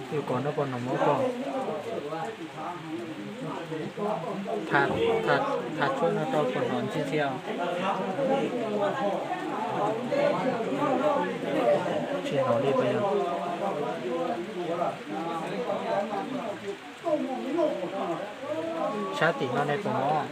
Twb kov no puas hnov mob koj? Tham, tham, tham tshuaj no rau puas hnov ntxhiab ntxhiab? Tsis hnov li puas yog? Sab tim no ne puas mob?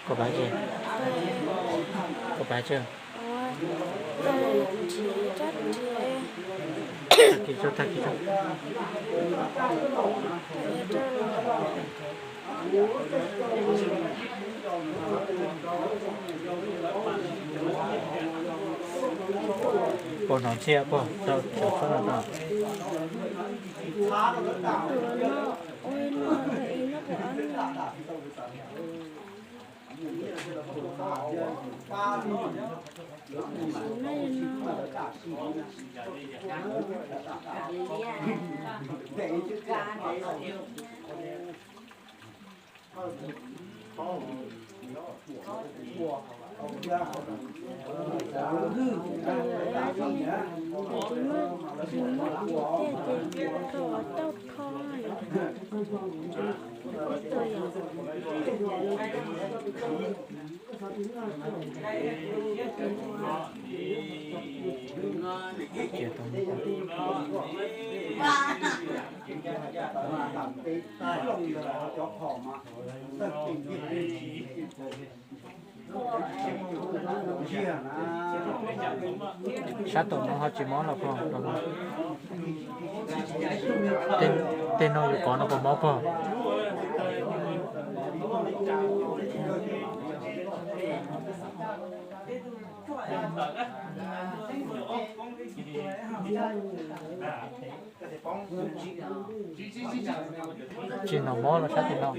Koj pab tsi? Koj pab tsi? Tag kis tso, tag kis tso. Puas hnov ntxhiab puas? Rau, rau txhob no rau. Tus muab, tus muab kuv tiag ces koj tau kho. Sab tom no ho tsis mob los pog? Tej no yus kov no puas mob pog? Tsis hnov mob los sab tim no.